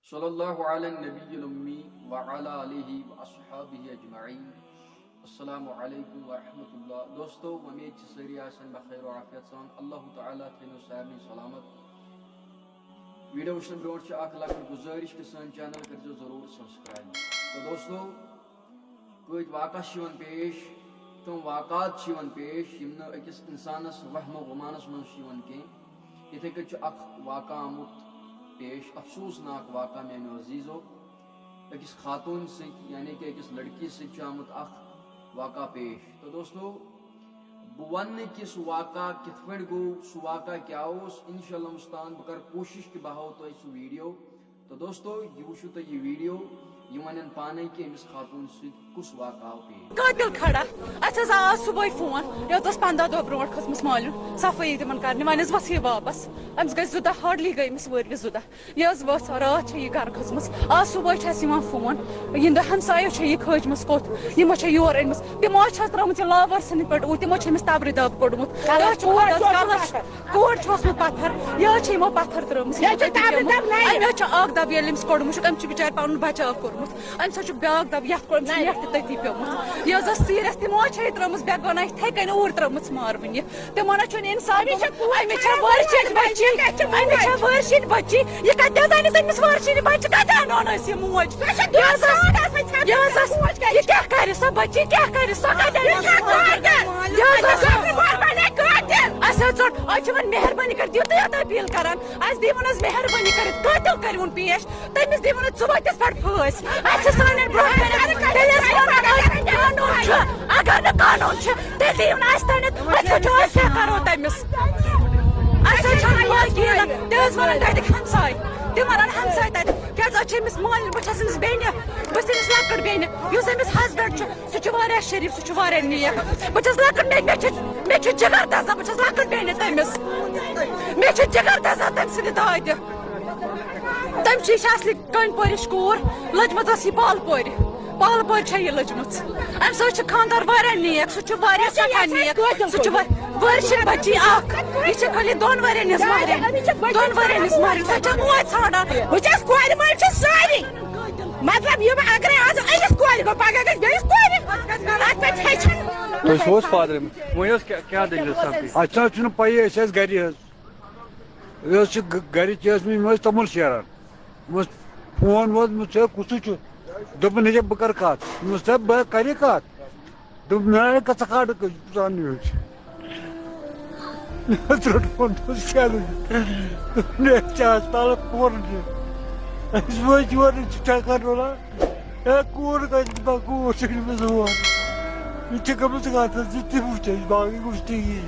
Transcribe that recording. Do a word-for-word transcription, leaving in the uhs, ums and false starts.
صلی اللہ علی النبی الامی وعلی آلہ واصحابہ اجمعین۔ السلام علیکم ورحمۃ اللہ۔ دوستو، وۄمید چھِ سٲری آسن بخیر و عافیت سان۔ اللہ تعالیٰ تھٲینو سارنٕے سلامت۔ ویڈیو وٕچھنہٕ برونٛٹھ چھِ اکھ لۄکٕٹ گُزٲرِش کہِ سٲنۍ چینل کٔرزیو ضروٗر سبسکرائب۔ تہٕ دوستو، کۭتۍ واقعہ چھِ یِوان پیش، تِم واقعات چھِ یِوان پیش یِم نہٕ أکِس اِنسانَس وہمہٕ گُمانَس منٛز چھِ یِوان کینٛہہ۔ یِتھَے کٔنۍ چھُ اکھ واقعہ آمُت پیش، افسوسناک واقعہ میٛانیو عزیٖزو۔ أکِس خاتوٗنہِ سۭتۍ، یعنی کہِ أکِس لڑکی سۭتۍ چھُ آمُت اکھ واقعہ پیش۔ تہٕ دوستو، بہٕ وَنہٕ نہٕ کہِ سُہ واقعہ کِتھ پٲٹھۍ گوٚو، سُہ واقعہ کیٛاہ اوس، انشاءاللہ مُستعان بہٕ کَرٕ کوٗشِش کہِ بہٕ ہاوو تۄہہِ سُہ ویٖڈیو۔ تہٕ دوستو، یہِ وٕچھِو تُہۍ یہِ ویٖڈیو، یہِ وَنن پانَے کہِ أمِس خاتوٗن سۭتۍ کُس واقعہ آو پیش۔ قٲتِل کھڑا۔ اَسہِ حظ آو آز صُبحٲے فون، یہِ حظ ٲس پنٛداہ دۄہ برونٛٹھ کھٔژمٕژ مالیُن صفٲیی تِمَن کَرنہِ، وۄنۍ حظ ؤژھ یہِ واپَس۔ أمِس گٔے زٕ دۄہ، ہارڈلی گٔے أمِس ؤرۍ وِس زٕ دۄہ۔ یہِ حظ ؤژھ، راتھ چھےٚ یہِ گَرٕ کھٔژمٕژ، آز صُبحٲے چھِ اَسہِ یِوان فون، یِہِنٛدِ ہمسایو چھےٚ یہِ کھٲجمٕژ کوٚت، یِمو چھےٚ یور أنۍمٕژ، تِمو حظ چھِ اَتھ ترٛٲومٕژ یہِ لاوَر سٕنٛدِ پٲٹھۍ اوٗرۍ، تِمو چھِ أمِس تَبرِ دَب کوٚڑمُت۔ یہِ حظ چھُ خۄدایَس کَلَس کوٗر چھُ اوسمُت پتھر، یہِ حظ چھِ یِمو پتھر ترٲومٕژ۔ یہِ حظ چھِ تَبرِ دَب نَیہِ۔ أمۍ حظ چھُ اکھ دَب ییٚلہِ أمِس کوٚڑمُت چھُ، أمۍ چھُ بِچارِ پَنُن بچاو کوٚرمُت۔ أمِس حظ چھُ بیٛاکھ دَب یَتھ کوٚڑمُت، أمِس چھُ نَیہِ۔ یَتھ تہِ تٔتی پیوٚمُت۔ یہِ حظ ٲس سیٖریَس، تِمو حظ چھِ یہِ ترٲومٕژ بے گۄناہ یِتھَے کٔنۍ اوٗرۍ ترٲومٕژ مارٕ وٕنہِ۔ تِمن حظ چھُنہٕ اِنصافٕے۔ أمِس چھےٚ کوٗر، أمِس چھےٚ وٲرشِنۍ بچی، أمِس چھےٚ وٲرشِنۍ بچی۔ یہِ کَتہِ حظ اَنٮ۪س أمِس وٲرشِنۍ بچہِ؟ کَتہِ اَنون أسۍ یہِ موج؟ یہِ حظ ٲس، یہِ حظ ٲس، یہِ کیٛاہ کَرِ سۄ بچی، کیٛاہ کَرِ سۄ؟ کَتہِ اَنٮ۪س موج؟ یہِ حظ ٲس، اَسہِ حظ ژوٚٹ، أسۍ چھِ وۄنۍ مہربٲنی کٔرِتھ یِتُے یوت اپیٖل کران، اَسہِ دِیِو نہٕ حظ مہربٲنی کٔرِتھ، قٲتِل کٔرِوُن پیش، تٔمِس دِیِو نہٕ ژُوَتِس پٮ۪ٹھ پھٲسۍ۔ اَسہِ چھِ سانٮ۪ن برٛونٛہہ کَنٮ۪ن، تیٚلہِ حظ وَنان أسۍ قانوٗن چھُ، اگر نہٕ قانوٗن چھُ، تیٚلہِ دِیِو نہٕ اَسہِ تَتٮ۪تھ، أسۍ حظ چھِ، أسۍ کیٛاہ کَرو تٔمِس؟ اَسہِ حظ چھَنہٕ وٲنٛس گیٖلَن، تہِ حظ وَنان تَتِکۍ ہمساے، تِم وَنان ہمساے تَتہِ، کیٛازِ أسۍ چھِ أمِس مٲلۍ، بہٕ چھَس أمِس بیٚنہِ، بہٕ چھَس أمِس لۄکٕٹ بیٚنہِ، یُس أمِس husband چھُ، سُہ چھُ واریاہ شریٖف، سُہ چھُ واریاہ نیک۔ بہٕ چھَس لۄکٕٹ، مےٚ، مےٚ چھُ، مےٚ چھُ جِگر دَزان، بہٕ چھَس لۄکٕٹ بیٚنہِ تٔمِس۔ مےٚ چھُ جِگر دَزان تٔمۍ سٕنٛدِ دادِ۔ تٔمۍ چھِ، یہِ چھِ اَصلی کٔنۍ پورِچ کوٗر، لٔجمٕژ ٲس یہِ پالہٕ پورِ۔ پالہٕ پورِ چھےٚ یہِ لٔجمٕژ۔ اَمہِ سۭتۍ چھُ خانٛدار واریاہ نیک، سُہ چھُ واریاہ سٮ۪ٹھاہ نیک۔ سُہ چھُ وا-، وٲرشِنۍ بَچی اَکھ۔ یہِ چھِ خٲلی دۄن ؤرِین ہٕنٛز مَہرِنۍ۔ دۄن ؤرِین ہٕنٛز مَہرِنۍ۔ سۄ چھےٚ موج ژھانٛڈان۔ بہٕ چھَس کورِ مٲلۍ چھِ سٲری۔ مطلب، یِم اگرے آز أمِس کورِ گوٚو، پگاہ گژھِ بیٚیِس کورِ۔ اَتھ پٮ۪ٹھ ہیٚچھُن۔ تُہۍ چھِو حظ فادر؟ ؤنِو حظ، کیٛاہ، کیٛاہ دٔلیٖل سَپدٕے؟ اَسہِ نہ حظ چھُنہٕ پَیی، أسۍ ٲسۍ گَرِ حظ۔ یہِ حظ چھِ گ-، گَرِچ ٲسمٕژ، یِم ٲسۍ توٚمُل شیران۔ یِم ٲسۍ فون وون، مےٚ دوٚپمَس، "ژٕ کُس چھُکھ؟" دوٚپُن، "ییٚکیٛاہ بہٕ کَرٕ کَتھ۔" مےٚ دوٚپمَس، "ژٕ بہٕ کَرٕ یہِ کَتھ؟" دوٚپُن، "نہ، نہ، ژٕ کَتھ کَرٕ، ژٕ اَن یہِ چھُ۔" مےٚ حظ روٚٹ فون، دوٚپمَس، "کیٛاہ دٔلیٖل؟" مےٚ چھِ آز تَلہٕ فون تہِ۔ أسۍ وٲتۍ یور، أسۍ چھِ چَکَر روزان۔ ہے، کوٗر کَتہِ؟ دَپان، کوٗر چھِ أنمٕژ اور۔ یہِ چھِ گٔمٕژ کَتھ حظ، یہِ تہِ وٕچھ اَسہِ، باقٕے وٕچھ نہٕ یہِ۔